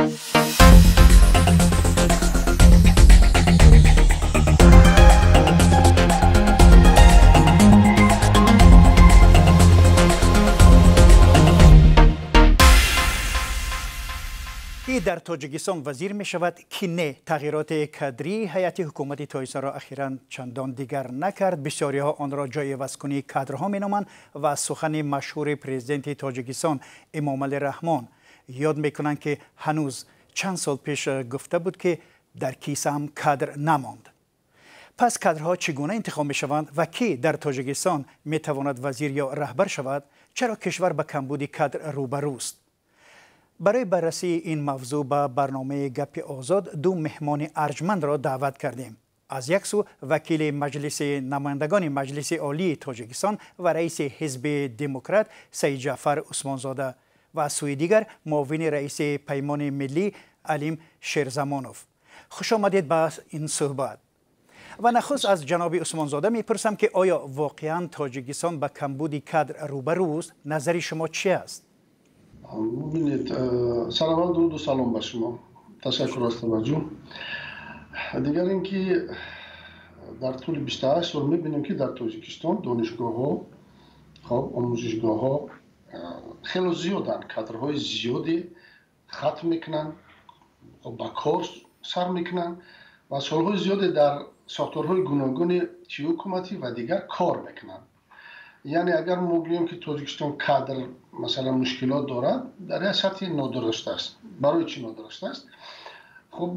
Дар Тоҷикистон вазир мешавад ки не, тағйироти кадрии ҳайати ҳукумати Тоҷикистонро ахиран чандон дигар накард. Бисёриҳо онро ҷои ивазкунии кадрҳо меноманд ва аз сухани машҳури президенти Тоҷикистон Эмомалӣ Раҳмон ёд мекунанд, ки ҳанӯз чанд сол пеш гуфта буд, ки дар кисаам кадр намонд. Пас кадрҳо чӣ гуна интихоб мешаванд ва кӣ дар Тоҷикистон метавонад вазир ё раҳбар шавад? Чаро кишвар ба камбуди кадр рӯбарӯст? Барои баррасии ин мавзӯъ ба барномаи Гапи Озод ду меҳмони арҷмандро даъват кардем. Аз як сӯ вакили Маҷлиси намояндагони Маҷлиси Олии Тоҷикистон ва раиси Ҳизби Демократ Саидҷаъфар Усмонзода ва аз сӯи дигар муовини раиси Паймони Миллӣ Алим Шерзамонов. Хуш омадед ба ин суҳбат. Ва нахуст аз ҷаноби Усмонзода мепурсам, ки оё воқеан Тоҷикистон ба камбуди кадр рӯбарӯст? Назари шумо чи аст? Бубинед, сараввал дуруду салом ба шумо, ташаккур аз таваҷҷӯҳ. Дигар ин ки дар тӯли 28 сол мебинем, ки дар Тоҷикистон донишгоҳҳо, хоб, омӯзишгоҳҳо хело зиёданд, кадрҳои зиёде хатм мекунанд, ба кор сар мекунанд ва солҳои зиёде дар сохторҳои гуногуни чи ҳукуматӣ ва дигар кор мекунанд. Яъне агар мо гӯем, ки Тоҷикистон кадр масалан мушкилот дорад, дар як сатҳи нодуруст аст. Барои чӣ нодуруст аст? Хуб,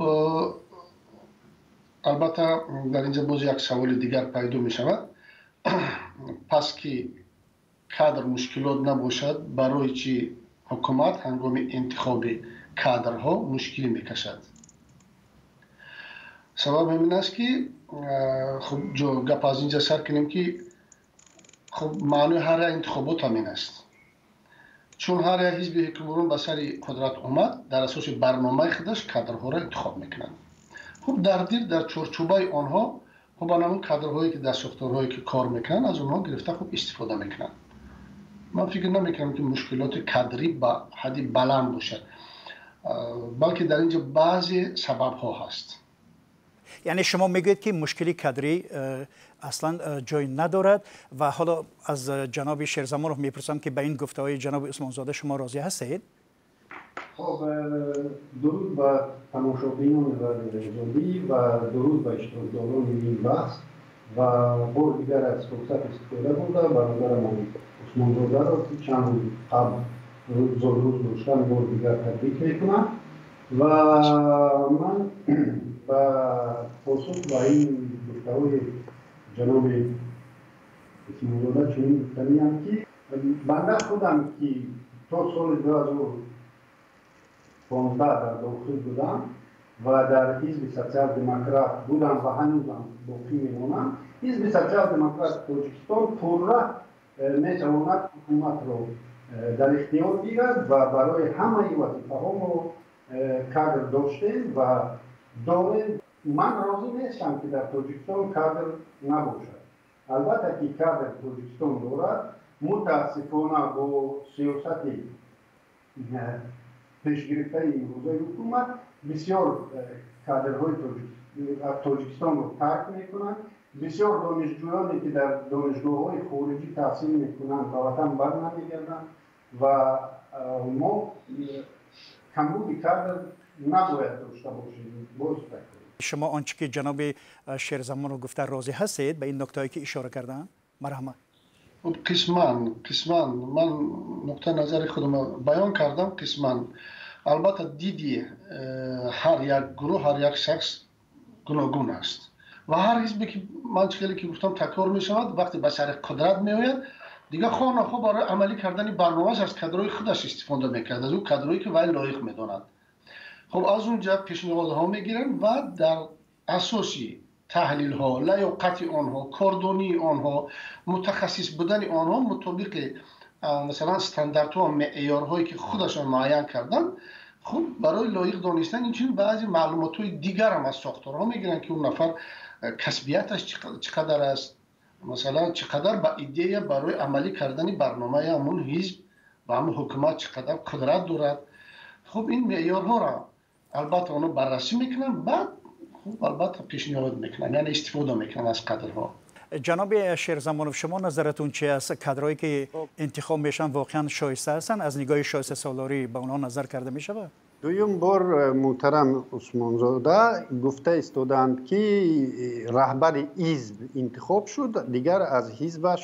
албатта дар инҷа боз як саволи дигар пайдо мешавад. Пас ки кадр мушкилот набошад, барои чӣ ҳукумат ҳангоми интихоби кадрҳо мушкилӣ мекашад? Сабаб ҳамин аст, ки хуб, гап аз инҷа сар кунем, ки хуб, маънои ҳар як интихобот ҳамин аст. Чун ҳар як ҳизби ҳукмрон ба сари қудрат омад, дар асоси барномаи худаш кадрҳоро интихоб мекунанд. Хуб, дар дил дар чорчӯбаи онҳо, хуб, ана кадрҳое ки дар сохторҳое ки кор мекунанд, аз онҳо гирифта хуб истифода мекунанд. Ман фикр намекунам, ки мушкилоти кадрӣ ба ҳадди баланд бошад, балки дар инҷо баъзе сабабҳо ҳаст. Яъне шумо мегӯед, ки мушкили кадрӣ аслан ҷой надорад. Ва ҳоло аз ҷаноби Шерзамонов мепурсам, ки ба ин гуфтаҳои ҷаноби Усмонзода шумо розӣ ҳастед? Хоб, дуруд ба тамошобинони Радиои Озодӣ ва дуруд ба иштирокдорони ин баҳс. Ва бори дигар аз фурсат истифода бурда бародарамон Усмонзодаро, ки чанд рӯз қабл зодрӯз доштан, бори дигар табрик мекунам. Ва ман ба посух ба ин гуфтаҳои ҷаноби Усмонзода чунин гуфтаниям, ки банда худам, ки то соли 2015 дар дохил будам ва дар Ҳизби Социал-Демократ будам ва ҳанӯзам боқӣ мемонам, Ҳизби Социал-Демократи Тоҷикистон пурра метавонад ҳукуматро дар ихтиёр гирад ва барои ҳамаи вазифаҳо мо кадр доштем ва дорем. Ман розӣ нестам, ки дар Тоҷикистон кадр набошад. Албатта ки кадр Тоҷикистон дорад. Мутаассифона бо сиёсати пешгирифтаи имрӯзаи ҳукумат бисёр кадрҳои Тоҷикистонро тарк мекунанд. Бисёр донишҷӯёне, ки дар донишгоҳҳои хориҷӣ таҳсил мекунанд, ба ватан барнамегарданд ва мо камбуди кадр набояд дошта бошем. Боз шумо он чӣ ки ҷаноби Шерзамонов гуфта розӣ ҳастед ба ин нуктаҳое ки ишора карданд? Марҳамат. Хуб, қисман ман нуқтаи назари худро баён кардам. Қисман албатта диди ҳар як гурӯҳ, ҳар як шахс гуногун аст ва ҳар ҳизбе ки ман хеле ки гуфтам такрор мешавад, вақте ба сари қудрат меояд, дигар хоҳ нахоҳ барои амалӣ кардани барномааш аз кадрҳои худаш истифода мекард, аз ӯ кадрҳое ки вай лоиқ медонад. Хуб, аз он ҷо пешниҳодҳо мегиранд ва дар асоси таҳлилҳо, лаёқати онҳо, кордонии онҳо, мутахассис будани онҳо мутобиқи масалан стандартҳо, меъёрҳое ки худашон муайян карданд, хуб, барои лоиқ донистан инчунин баъзе маълумотҳои дигарам аз сохторҳо мегиранд, ки он нафар касбияташ чӣ қадар аст, масалан чӣ қадар ба идея барои амалӣ кардани барномаи ҳамун ҳизб ва ҳамун ҳукумат чӣ қадар қудрат дорад. Хуб, ин меъёрҳоро Албатта, онҳо баррасӣ мекунанд, баъд хуб, албатта, пешниҳод мекунанд, яъне истифода мекунанд аз кадрҳо. Ҷаноби Шерзамонов, шумо назаратон чи аст? Кадрҳое ки интихоб мешаванд, воқеан шоиста ҳастанд? Аз нигоҳи шоистасолорӣ ба онҳо назар карда мешавад? Дуюм бор муҳтарам Усмонзода гуфта истодаанд, ки раҳбари ҳизб интихоб шуд, дигар аз ҳизбаш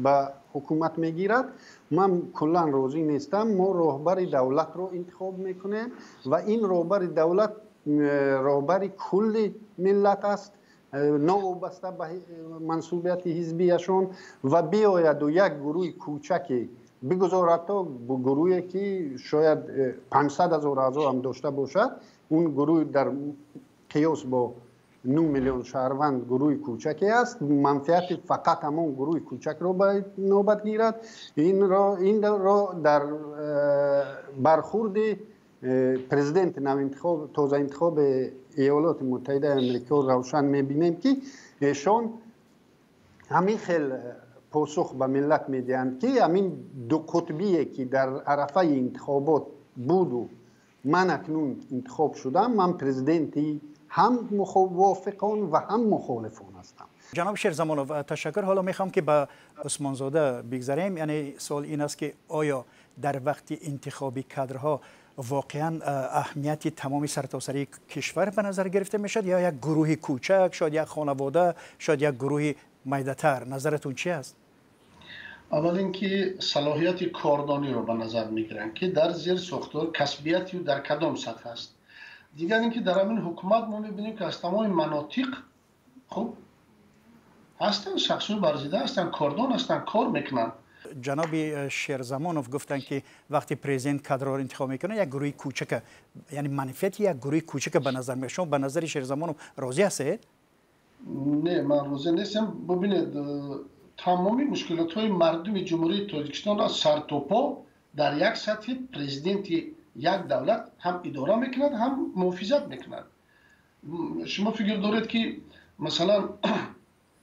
ба ҳукумат мегирад. Ман куллан розӣ нестам. Мо роҳбари давлатро интихоб мекунем ва ин роҳбари давлат роҳбари кулли миллат аст, новобаста ба мансубияти ҳизбияшон. Ва биояду як гурӯҳи кӯчаке бигузорад, то гурӯҳе ки шояд 500 000 аъзо ҳам дошта бошад, он гурӯҳ дар қиёс бо 9 миллион шаҳрванд гурӯҳи кӯчаке аст, манфиати фақат ҳамон гурӯҳи кӯчакро ба навбат гирад. Инро дар бархурди президенти навинтихоб, тозаинтихоби Иёлоти Муттаҳидаи Амрико равшан мебинем, ки эшон ҳамин хел посух ба миллат медиҳанд, ки ҳамин дуқутбие ки дар арафаи интихобот буду ман акнун интихоб шудам, ман президенти ҳам мувофиқон ва ҳам мухолифон ҳастам. Ҷаноб Шерзамонов, ташаккур. Ҳоло мехоҳам, ки ба Усмонзода бигзарем. Яъне суол ин аст, ки оё дар вақти интихоби кадрҳо воқеан аҳамияти тамоми сартосарии кишвар ба назар гирифта мешавад ё як гурӯҳи кӯчак, шояд як хонавода, шояд як гурӯҳи майдатар? Назаратон чи аст? Аввал ин ки салоҳияти кордониро ба назар мегиранд, ки дар зери сохтор касбияти ӯ дар кадом сатҳ аст. Дигар ин ки дар ҳамин ҳукумат мо мебинем, ки аз тамоми манотиқ хуб ҳастанд, шахсҳои варзида ҳастанд, кордон ҳастанд, кор мекунанд. Ҷаноби Шерзамонов гуфтанд, ки вақте президент кадрҳоро интихоб мекунад, як гурӯҳи кӯчака, яъне манфиати як гурӯҳи кӯчака ба назар меояд. Шумо ба назари Шерзамонов розӣ ҳастед? Не, ман розӣ нестам. Бубинед, тамоми мушкилотҳои мардуми Ҷумҳурии Тоҷикистонро сартопо дар як сатҳи президенти як давлат ҳам идора мекунад, ҳам муҳофизат мекунад. Шумо фикр доред, ки масалан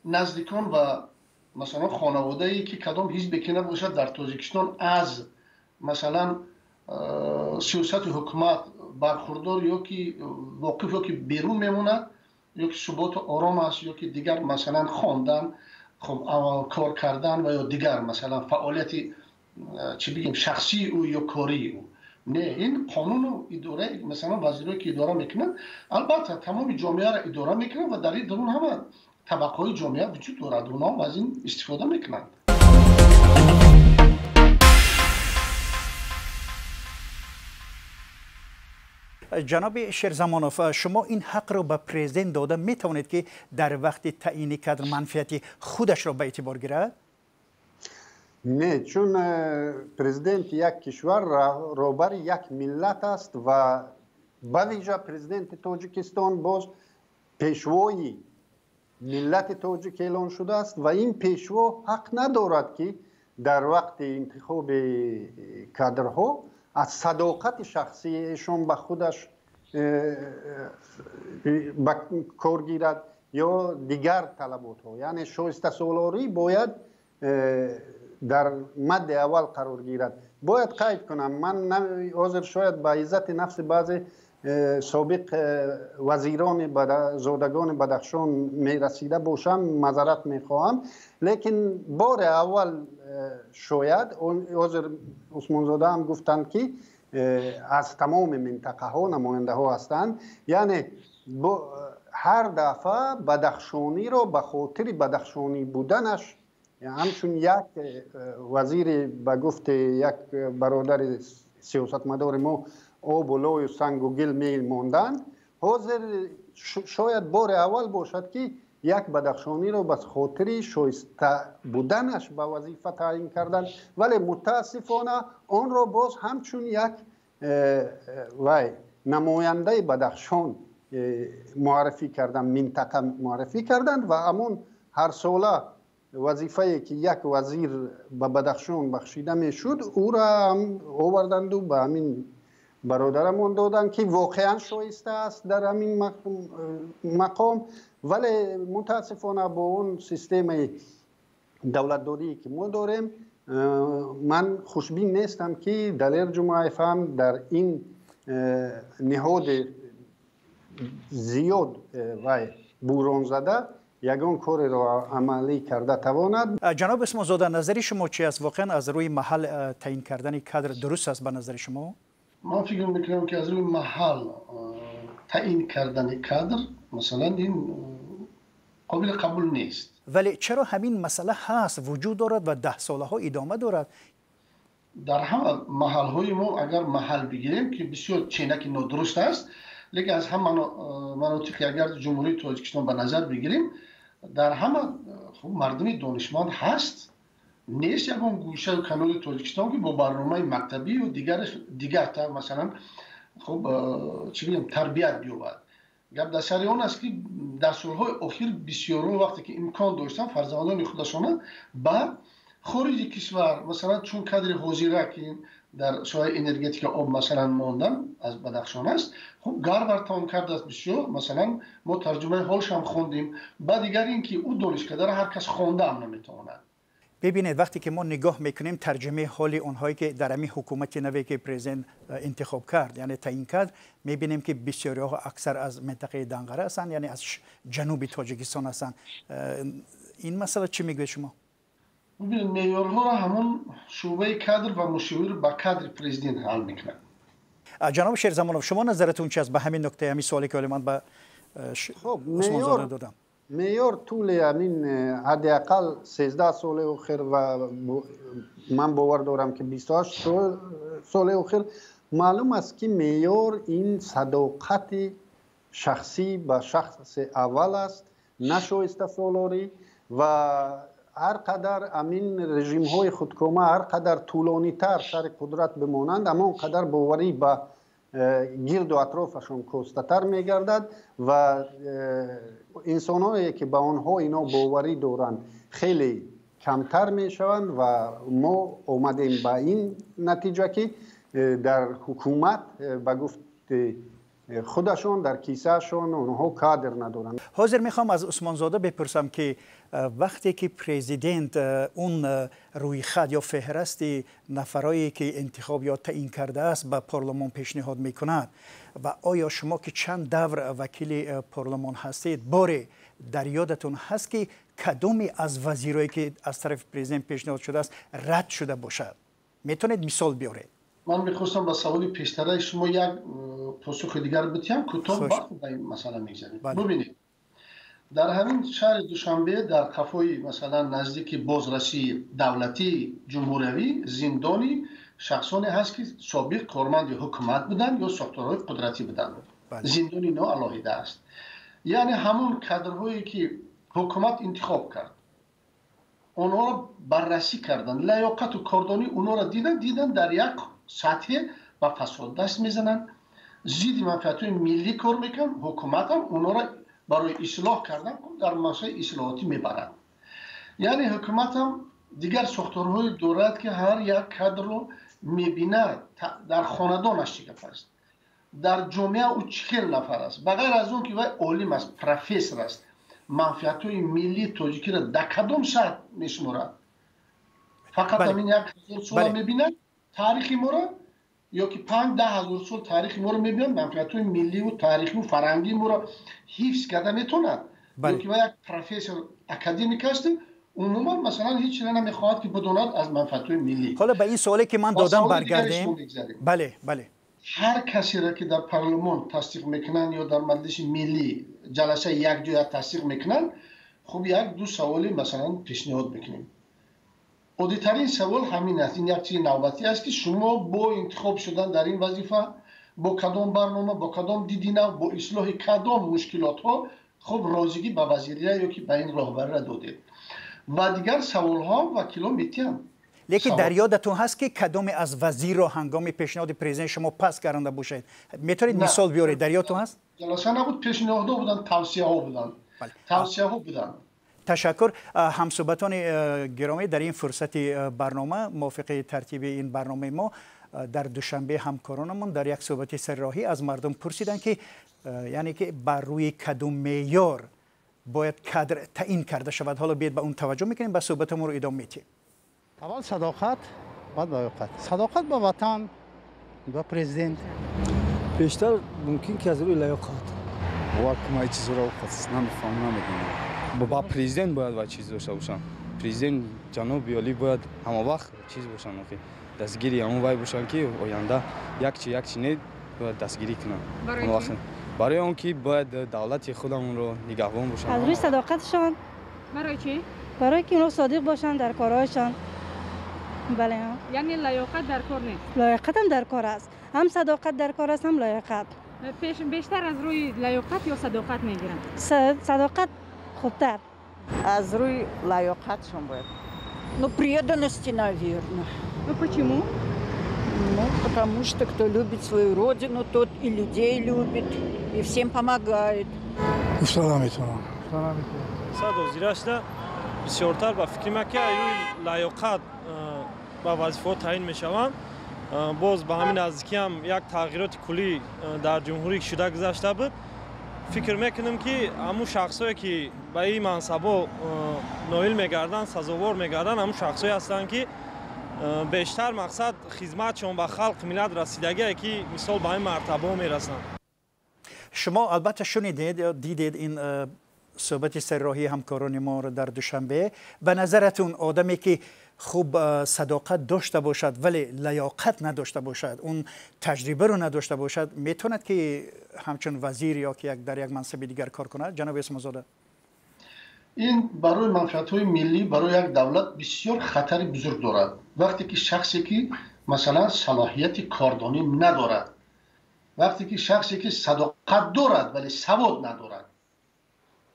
наздикон ва масалан хонаводае ки кадом ҳизбе ки набошад дар Тоҷикистон аз масалан сиёсати ҳукумат бархурдор ё ки воқиф ё ки берун мемонад, ё ки суботу ором аст, ё ки дигар масалан хондан, хуб, кор кардан ва ё дигар масалан фаъолияти, чӣ бигем, шахсии ӯ ё кории ӯ? Не, ин қонуну идора, масалан вазирое ки идора мекунанд, албатта, тамоми ҷомеаро идора мекунанд ва дар ин дарун ҳама табақаҳои ҷомеа вуҷуд дорад, онҳо аз ин истифода мекунанд. Ҷаноби Шерзамонов, шумо ин ҳақро ба президент дода метавонед, ки дар вақти таъини кадр манфиати худашро ба эътибор гирад? Не, чун президенти як кишвар роҳбари як миллат аст ва ба вижа президенти Тоҷикистон боз пешвои миллати тоҷик эълон шудааст ва ин пешво ҳақ надорад, ки дар вақти интихоби кадрҳо аз садоқати шахсии эшон ба худаш ба кор гирад ё дигар талаботҳо. Яъне шоистасолорӣ бояд дар мадди аввал қарор гирад. Бояд қайд кунам, ман ҳозир шояд ба иззати нафси баъзе собиқ вазирони зодагони Бадахшон мерасида бошам, маъзарат мехоҳам, лекин бори аввал шояд ҳозир Усмонзодаам гуфтанд, ки аз тамоми минтақаҳо намояндаҳо ҳастанд, яъне ҳар дафъа бадахшониро ба хотири бадахшонӣ буданаш ҳамчун як вазири, ба гуфти як бародари сиёсатмадори мо, обу лою сангу гил мемонданд. Ҳозир шояд бори аввал бошад, ки як бадахшониро ба хотири шоиста буданаш ба вазифа таъин карданд, вале мутаассифона онро боз ҳамчун як вай намояндаи Бадахшон муаррифӣ карданд, минтақа муаррифӣ карданд. Ва ҳамон ҳарсола вазифае ки як вазир ба Бадахшон бахшида мешуд, ӯро ҳам оварданду ба ҳамин бародарамон доданд, ки воқеан шоиста аст дар ҳамин мақом. Вале мутаассифона бо он системаи давлатдорие ки мо дорем, ман хушбин нестам, ки Далер Ҷумаев ҳам дар ин ниҳоди зиёд ва буронзада ягон кореро амалӣ карда тавонад. Ҷаноб Усмонзода, назари шумо чи аст? Воқеан аз рӯи маҳал таъин кардани кадр дуруст аст ба назари шумо? Ман фикр мекунам, ки аз рӯи маҳал таъин кардани кадр, масалан, ин қобили қабул нест. Вале чаро ҳамин масъала ҳаст, вуҷуд дорад ва даҳсолаҳо идома дорад? Дар ҳама маҳалҳои мо, агар маҳал бигирем, ки бисёр ченаки нодуруст аст, лекин аз ҳама манотиқи агар Ҷумҳурии Тоҷикистон ба назар бигирем, дар ҳама мардуми донишманд ҳаст. Нест ягон гӯшаю канори Тоҷикистон, ки бо барномаи мактабию дигартар, масалан, хуб, чӣ бигӯем, тарбият биёбад. Гап дар сари он аст, ки дар солҳои охир бисёрон, вақте ки имкон доштанд, фарзандони худашона ба хориҷи кишвар, масалан, чун кадри ҳозира, ки дар соҳаи энергетика, об, масалан, мондан аз Бадахшон аст, хуб, Гарвард тамом кардааст бисёр, масалан, мо тарҷумаи ҳолшам хондем. Ба дигар ин ки ӯ донишкадаро ҳар кас хондаам наметавонад. Бибинед, вақте ки мо нигоҳ мекунем тарҷумаи ҳоли онҳое, ки дар ҳамин ҳукумати наве, ки президент интихоб кард, яъне таъин кард, мебинем, ки бисёриҳо аксар аз минтақаи Данғара ҳастанд, яъне аз ҷануби Тоҷикистон ҳастанд. Ин масъала чӣ мегӯед шумо? Бибинед, меъёрҳоро ҳамон шӯъбаи кадр ва мушовир ба кадри президент ҳал мекунад. Ҷаноби Шерзамонов, шумо назаратон чи аст ба ҳамин нуктаи, ҳамин суоле, ки ҳоли ман ба Усмонзода додам? Меъёр тӯли ҳамин ҳадди ақал 13 соли охир ва ман бовар дорам, ки 28 соли охир маълум аст, ки меъёр ин садоқати шахсӣ ба шахси аввал аст, на шоистасолорӣ. Ва ҳар қадар ҳамин режимҳои худкома ҳар қадар тӯлонитар сари қудрат бимонанд, ҳамон қадар боварӣ ба гирду атрофашон костатар мегардад ва инсонҳое, ки ба онҳо ино боварӣ доранд, хеле камтар мешаванд. Ва мо омадем ба ин натиҷа, ки дар ҳукумат, ба гуфти худашон, дар кисаашон онҳо кадр надоранд. Ҳозир мехоҳам аз Усмонзода бипурсам, ки вақте ки президент он рӯйхат ё феҳрасти нафарое, ки интихоб ё таъин кардааст, ба парлумон пешниҳод мекунад, ва оё шумо, ки чанд давр вакили парлумон ҳастед, боре дар ёдатон ҳаст, ки кадоме аз вазирое, ки аз тарафи президент пешниҳод шудааст, рад шуда бошад? Метавонед мисол биёред? Ман мехостам ба саволи пештараи шумо як посухи дигар бидиҳам кӯтоҳ, баъд ба ин масъала мегзарем. Бубинед, дар ҳамин шаҳри Душанбе, дар қафои, масалан, наздики бозрасии давлатии ҷумҳуриявӣ зиндони шахсоне ҳаст, ки собиқ корманди ҳукумат буданд ё сохторҳои қудратӣ буданд. Зиндони ино алоҳида аст. Яъне ҳамон кадрҳое, ки ҳукумат интихоб кард, онҳоро баррасӣ карданд, лаёқату кордонии онҳоро дидан, дар як сатҳе ба фасод даст мезананд, зидди манфиатҳои миллӣ кор мекунанд, ҳукуматам онҳоро барои ислоҳ кардан дар масъалаи ислоҳотӣ мебарад. Яъне ҳукуматам дигар сохторҳое дорад, ки ҳар як кадрро мебинад, дар хонадонаш чӣ гап аст, дар ҷомеа ӯ чӣ хел нафар аст, ба ғайр аз он ки вай олим аст, профессор аст, манфиатҳои миллии тоҷикиро дар кадом сатҳ мешуморад. Фақат ҳамин 1000 сола мебинад таърихи моро ё ки 5-10 ҳазор сол таърихи моро мебинад, манфиатҳои милливу таърихиву фарҳангии моро ҳифз карда метавонад, ё ки як профессор академик ҳастем, умуман, масалан, ҳеҷ чизе намехоҳад, ки бидонад аз манфиатҳои миллӣ. Ҳоло ба ин суоле, ки ман додам, баргардем. Бале. Ҳар касеро, ки дар парлумон тасдиқ мекунанд ё дар Маҷлиси Миллӣ ҷаласаи якҷоя тасдиқ мекунанд, хуб, як ду саволи, масалан, пешниҳод мекунем. Оддитарин савол ҳамин аст, ин як чизи навбатӣ аст, ки шумо бо интихоб шудан дар ин вазифа бо кадом барнома, бо кадом диди нав, бо ислоҳи кадом мушкилотҳо, хуб, розигӣ ба вазирия ё ки ба ин роҳбарира додед? Ва дигар саволҳо вакило метиҳанд. Лекин дар ёдатон ҳаст, ки кадоме аз вазирро ҳангоми пешниҳоди президент шумо пас карда бошед? Метавонед мисол биёред? Дар ёдтон ҳаст? Ҷаласа набуд, пешниҳодҳо буданд, тавсияҳо буданд, тавсияҳо буданд. Ташаккур. Ҳамсӯҳбатони гиромӣ, дар ин фурсати барнома, мувофиқи тартиби ин барномаи мо, дар Душанбе ҳамкоронамон дар як суҳбати сарроҳӣ аз мардум пурсиданд, ки яъне ки бар рӯи кадом меъёр бояд кадр таъин карда шавад. Ҳоло биед ба он таваҷҷӯҳ мекунем, ба суҳбатамонро идома медиҳем. Аввал садоқат, баъд лаёқат. Садоқат ба ватан, ба президент. Бештар мумкин ки аз рӯи лаёқат. Бовар кун, ман чизро намефаҳмам, намедонам. Ба президент бояд ва чиз дошта бошам. Президент ҷаноби олӣ бояд ҳама вақт чиз бошанд, дастгири ҳамон вай бошанд, ки оянда як чи не бояд дастгирӣ кунанд. Барои он ки бояд давлати худамонро нигаҳбон бошанд. Аз рӯи садоқатшон. Барои чӣ? Барои ки онҳо содиқ бошанд дар корҳояшон. Бале. Яъне лаёқат дар кор нест? Лаёқатам дар кор аст. Ҳам садоқат дар кор аст, ҳам лаёқат. Бештар аз рӯи лаёқат ё садоқат мегиранд? Садоқат хубтар. Аз рӯи лаёқатшон бояд. Ну, преданности, наверное. Ну, почему? Ну, потому что кто любит свою родину, тот и людей любит, и всем помогает. Гуфта наметавонам. Сад ҳозирашда бисёртар ба фикри ман, ки рӯи лаёқат ба вазифаҳо таъин мешаванд. Боз ба ҳамин наздикиам як тағйироти куллӣ дар ҷумҳурӣ шуда гузашта буд. Фикр мекунам, ки ҳамун шахсое, ки ба ин мансабҳо ноил мегарданд, сазовор мегарданд, ҳамун шахсое ҳастанд, ки бештар мақсад хизматшон ба халқ, миллат расидагие, ки мисол ба ин мартабаҳо мерасанд. Шумо албатта шунидед ё дидед ин суҳбати сарроҳии ҳамкорони моро дар Душанбе. Ба назаратун, одаме ки хуб садоқат дошта бошад, вале лаёқат надошта бошад, он таҷрибаро надошта бошад, метавонад ки ҳамчун вазир ё ки дар як мансаби дигар кор кунад, ҷаноби Исмозода? Ин барои манфиатҳои миллӣ, барои як давлат бисёр хатари бузург дорад. Вақте ки шахсе ки, масалан, салоҳияти кордонӣ надорад, вақте ки шахсе ки садоқат дорад, вале савод надорад.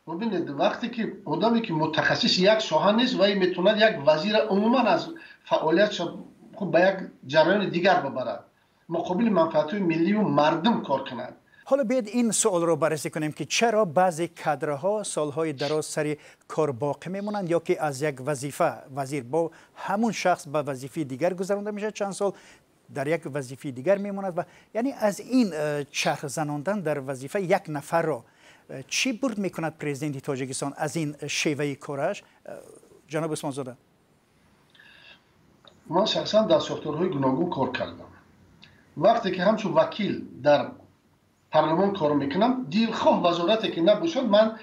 Бубинед, вақте ки одаме ки мутахассиси як соҳа нест, вай метавонад як вазира умуман аз фаъолиятша хуб ба як ҷараёни дигар бибарад, муқобили манфиатҳои миллию мардум кор кунад. Ҳоло биёед ин суолро баррасӣ кунем, ки чаро баъзе кадрҳо солҳои дароз сари кор боқӣ мемонанд ё ки аз як вазифа вазир бо ҳамун шахс ба вазифаи дигар гузаронда мешавад, чанд сол дар як вазифаи дигар мемонад ва яъне аз ин чарх занондан дар вазифа як нафарро чӣ бурд мекунад президенти Тоҷикистон аз ин шеваи кораш, ҷаноб Усмонзода? Ман шахсан дар сохторҳои гуногун кор кардам. Вақте ки ҳамчун вакил дар парлумон кор мекунам, дилхоҳ вазорате ки набошад, ман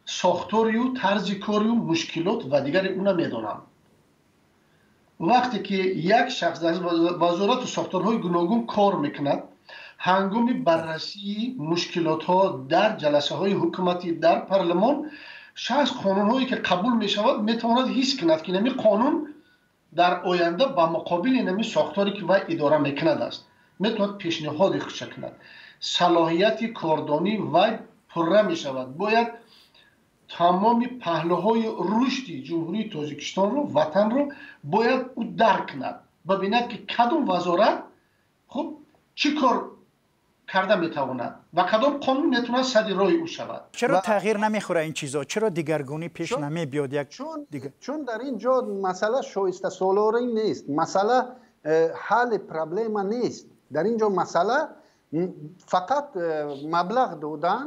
сохторию тарзи корию мушкилот ва дигари уна медонам. Вақте ки як шахс дар вазорату сохторҳои гуногун кор мекунад, ҳангоми баррасии мушкилотҳо дар ҷаласаҳои ҳукуматӣ, дар парлумон, шахс қонунҳое ки қабул мешавад, метавонад ҳис кунад, ки инами қонун дар оянда ба муқобили инами сохторе ки вай идора мекунад аст. Метавонад пешниҳоди худша кунад, салоҳияти кордонӣ вай пурра мешавад. Бояд тамоми паҳлӯҳои рушди Ҷумҳурии Тоҷикистонро, ватанро бояд ӯ дарк кунад, бибинад, ки кадом вазорат хуб чӣ кор карда метавонад ва кадом қонун метавонад сади роҳи ӯ шавад. Чаро тағйир намехӯра ин чизо? Чаро дигаргунӣ пеш намебиёд? Як Чун дар ин ҷо масъала шоистасолорӣ нест, масъала ҳалли проблема нест. Дар ин ҷо масъала фақат маблағ додан,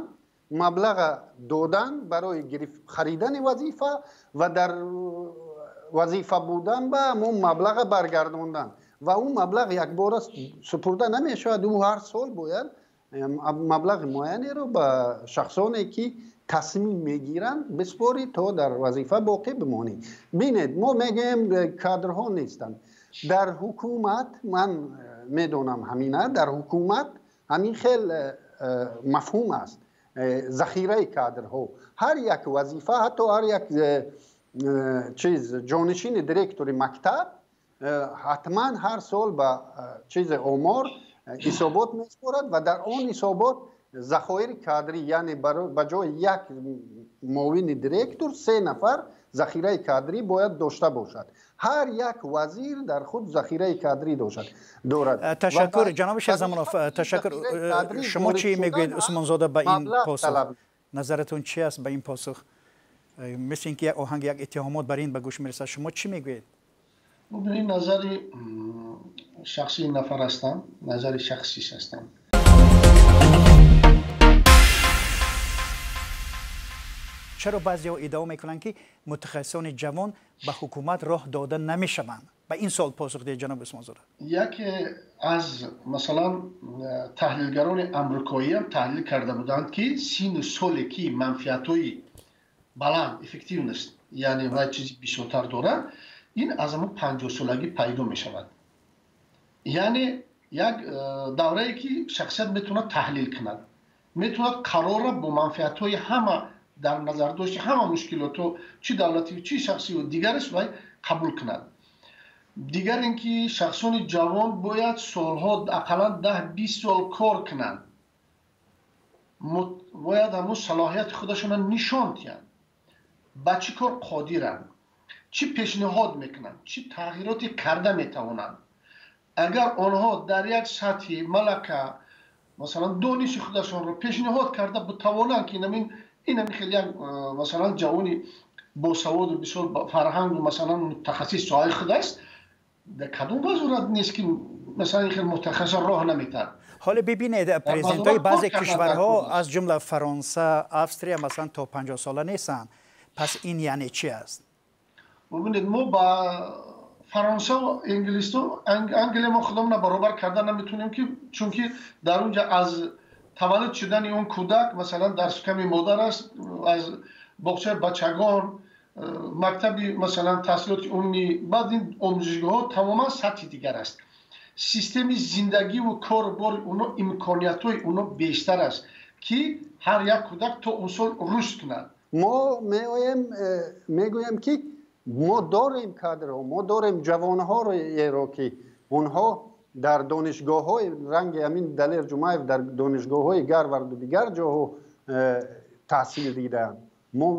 маблаға додан барои харидани вазифа ва дар вазифа будан ба ҳамон маблаға баргардондан. Ва он маблағ якбора супурда намешавад, ӯ ҳар сол бояд маблағи муайянеро ба шахсоне ки тасмим мегиранд биспорӣ, то дар вазифа боқӣ бимонӣ. Бинед, мо мегӯем, кадрҳо нестанд дар ҳукумат. Ман медонам, ҳамина дар ҳукумат ҳамин хел мафҳум аст: захираи кадрҳо. Ҳар як вазифа, ҳатто ҳар як чиз, ҷонишини директори мактаб ҳатман ҳар сол ба чизи омор ҳисобот меспорад ва дар он ҳисобот захоири кадрӣ, яъне ба ҷои як муовини директор се нафар захираи кадрӣ бояд дошта бошад. Ҳар як вазир дар худ захираи кадрӣ дорад. Ташаккур, ҷаноби Шерзамонов, ташаккур. Шумо чӣ мегӯед, Усмонзода, ба ин посух? Назаратон чи аст ба ин посух? Мисли ин ки як оҳанг, як иттиҳомот бар ин ба гӯш мерасад. Шумо чӣ мегӯед? Ин назари шахсии нафар ҳастам, назари шахсиш ҳастам. Чаро баъзеҳо иддао мекунанд, ки мутахассисони ҷавон ба ҳукумат роҳ дода намешаванд? Ба ин савол посух диҳед, ҷаноб Усмонзода. Яке аз масалан таҳлилгарони амрикоиам таҳлил карда буданд, ки сину соле ки манфиатҳои баланд, эффективность, яъне вай чизи бисёртар дорад, ин аз ҳамон 50-солагӣ пайдо мешавад. Яъне як даврае ки шахсият метавонад таҳлил кунад, метавонад қарорро бо манфиатҳои ҳама дар назардошти ҳама мушкилотҳо, чӣ давлатию чӣ шахсию дигараш, вай қабул кунад. Дигар ин ки шахсони ҷавон бояд солҳо, ақаллан 10-20 сол кор кунанд, бояд ҳамун салоҳияти худашонро нишон диҳанд, ба чӣ кор қодиранд, чӣ пешниҳод мекунанд, чӣ тағйироте карда метавонанд. Агар онҳо дар як сатҳи малака, масалан, дониши худашонро пешниҳод карда битавонанд, ки инами хеле як масалан ҷавони босаводу бисёр фарҳангу масалан мутахассис соҳаи худ аст, дар кадом вазорат нест ки масалан ин хел мутахассис роҳ наметаҳад? Ҳоло бибинед, президентҳои баъзе кишварҳо, аз ҷумла Фаронса, Австрия, масалан, то 50 сола нестанд. Пас ин яъне чи аст? Бибинед, мо ба Фаронсаву Инглисту Англия мо худамона баробар карда наметавонем, ки чунки дар он ҷа аз таваллуд шудани он кӯдак, масалан, дар шиками модар аст, аз боғчаи бачагон, мактаби, масалан, таҳсилоти умумӣ, баъд ин омӯзишгоҳҳо тамоман сатҳи дигар аст. Системи зиндагиву кору бори оно, имкониятҳои оно бештар аст, ки ҳар як кӯдак то он сол рушд кунад. Мо меоем, мегӯем, ки мо дорем кадрҳо, мо дорем ҷавонҳоеро, ки онҳо дар донишгоҳҳои ранги ҳамин Далер Ҷумаев дар донишгоҳҳои Гарварду дигар ҷоҳо таҳсил дидаанд. Мо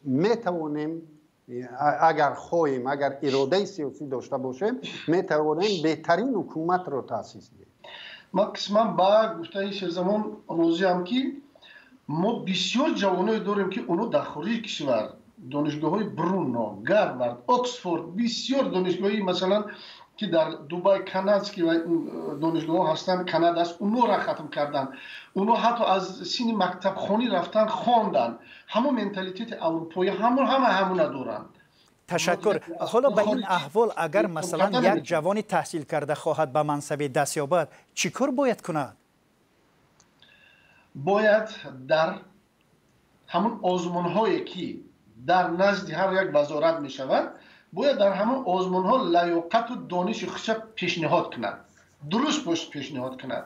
метавонем, агар хоҳем, агар иродаи сиёсӣ дошта бошем, метавонем беҳтарин ҳукуматро таъсис диҳем. Ман қисман ба гуфтаи Шерзамон розиам, ки мо бисёр ҷавоное дорем, ки онҳо дар хориҷи кишвар донишгоҳҳои Бруно, Гарвард, Оксфорд, бисёр донишгоҳи, масалан, ки дар Дубай, канадский донишгоҳҳо ҳастанд, Канада аст, онҳоро хатм карданд. Онҳо ҳатто аз синни мактабхонӣ рафтан хонданд. Ҳамон менталитети аврупоӣ ҳамон ҳама ҳамона доранд. Ташаккур. Ҳоло ба ин аҳвол, агар масалан як ҷавони таҳсил карда хоҳад ба мансабе даст ёбад, чӣ кор бояд кунад? Бояд дар ҳамон озмунҳое ки дар назди ҳар як вазорат мешавад, бояд дар ҳамон озмунҳо лаёқату дониши худша пешниҳод кунад, дуруст бош пешниҳод кунад,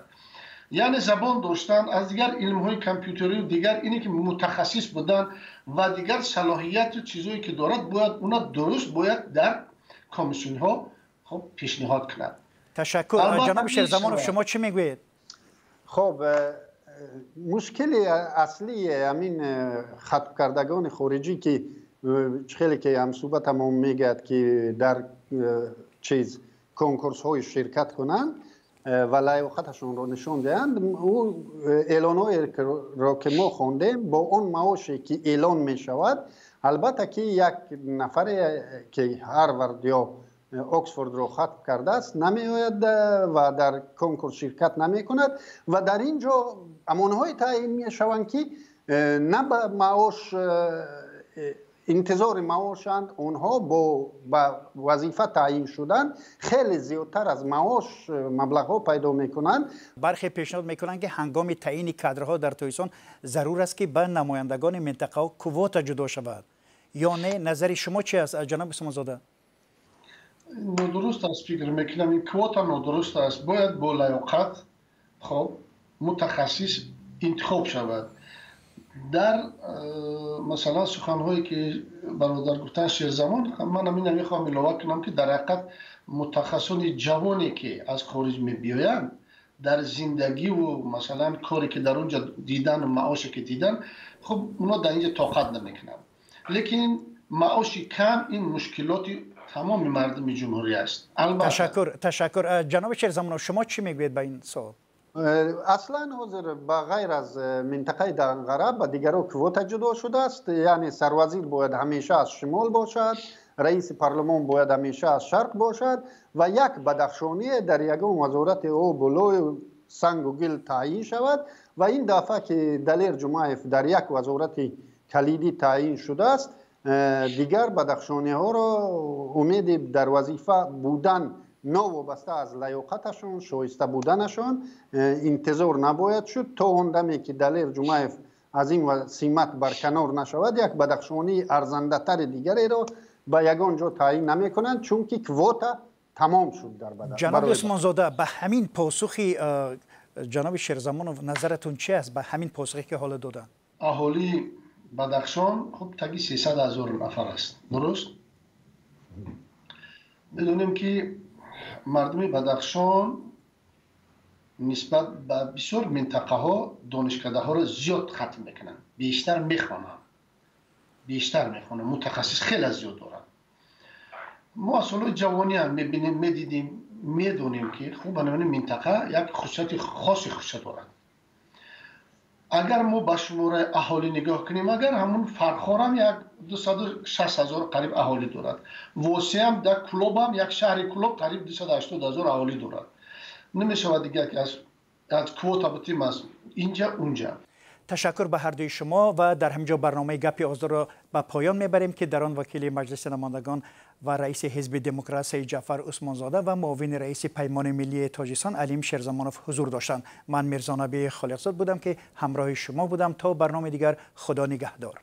яъне забон доштан, аз дигар илмҳои компютерию дигар ине ки мутахассис будан ва дигар салоҳияту чизое ки дорад, бояд уна дуруст бояд дар комиссионҳо хоб пешниҳод кунад. Ташаккур. Ҷаноби Шерзамонов, шумо чӣ мегӯед? Хоб, мушкили аслии ҳамин хатмкардагони хориҷӣ, ки хеле ки ҳамсӯҳбатамон мегӯяд, ки дар чиз конкурсҳои ширкат кунанд ва лаёқаташонро нишон диҳанд, ӯ эълонҳоеро ки мо хондем, бо он маоше ки эълон мешавад, албатта ки як нафаре ки Ҳарвард ё Оксфордро хатм кардааст, намеояд ва дар конкурс ширкат намекунад. Ва дар ин ҷо ҳамонҳое таъин мешаванд, ки на ба маош интизори маошанд, онҳо бо ба вазифа таъин шудан хеле зиёдтар аз маош маблағҳо пайдо мекунанд. Бархе пешниҳод мекунанд, ки ҳангоми таъини кадрҳо дар Тоҷикистон зарур аст, ки ба намояндагони минтақаҳо квота ҷудо шавад ё не. Назари шумо чи аст, ҷаноби Усмонзода? Нодуруст аст, фикр мекунам, ин квота нодуруст аст. Бояд бо лаёқат, хоб, мутахассис интихоб шавад. Дар масалан суханҳое ки бародар гуфтанд, Шерзамон, ман ҳамин мехоҳам илова кунам, ки дар ҳақиқат мутахассисони ҷавоне ки аз хориҷ мебиёянд, дар зиндагиву масалан коре ки дар он ҷо дидану маоше ки дидан, хуб, онҳо дар инҷа тоқат намекунанд. Лекин маоши кам ин мушкилоти тамоми мардуми ҷумҳурӣ аст. Ташаккур, ташаккур. Ҷаноби Шерзамонов, шумо чӣ мегӯед ба ин савол? Аслан ҳозир ба ғайр аз минтақаи Данғара ба дигарҳо квота ҷудо шудааст. Яъне сарвазир бояд ҳамеша аз шимол бошад, раиси парлумон бояд ҳамеша аз шарқ бошад ва як бадахшоние дар ягон вазорати обу лою сангу гил таъин шавад. Ва ин дафъа ки Далер Ҷумаев дар як вазорати калидӣ таъин шудааст. Дигар бадахшониҳоро умеди дар вазифа будан новобаста аз лаёқаташон, шоиста буданашон интизор набояд шуд. То он даме ки Далер Ҷумаев аз ин симат барканор нашавад, як бадахшонии арзандатари дигареро ба ягон ҷо таъин намекунанд, чунки квота тамом шуд дар Бадахшон. Ҷаноби Усмонзода, ба ҳамин посухи ҷаноби Шерзамонов назаратон чи аст, ба ҳамин посухе ки ҳоло доданд? Аҳолии Бадахшон хуб таги 300 ҳазор нафар аст, дуруст? Медонем, ки мардуми Бадахшон нисбат ба бисёр минтақаҳо донишкадаҳоро зиёд хатм мекунанд, бештар мехонанд, бештар мехонанд, мутахассис хеле зиёд доранд. Мо аз солҳои ҷавониам мебинем, медидим, медонем, ки хуб ана минтақа як хусусияти хоси худша дорад. Агар мо ба шумораи аҳолӣ нигоҳ кунем, агар ҳамун Фархорам як 260 ҳазор қариб аҳолӣ дорад, Восеам дар Кулобам, як шаҳри Кулоб, қариб 280 ҳазор аҳолӣ дорад. Намешавад дигар ки аз квота бутим аз инҷа унҷа. Ташаккур ба ҳар дуи шумо ва дар ҳамин ҷо барномаи Гапи Озодро ба поён мебарем, ки дар он вакили Маҷлиси намояндагон ва раиси ҳизби Демократ Саидҷаъфар Усмонзода ва муовини раиси Паймони миллии Тоҷикистон Алим Шерзамонов ҳузур доштанд. Ман Мирзонаби Холиқзод будам, ки ҳамроҳи шумо будам. То барномаи дигар, Худо нигаҳдор.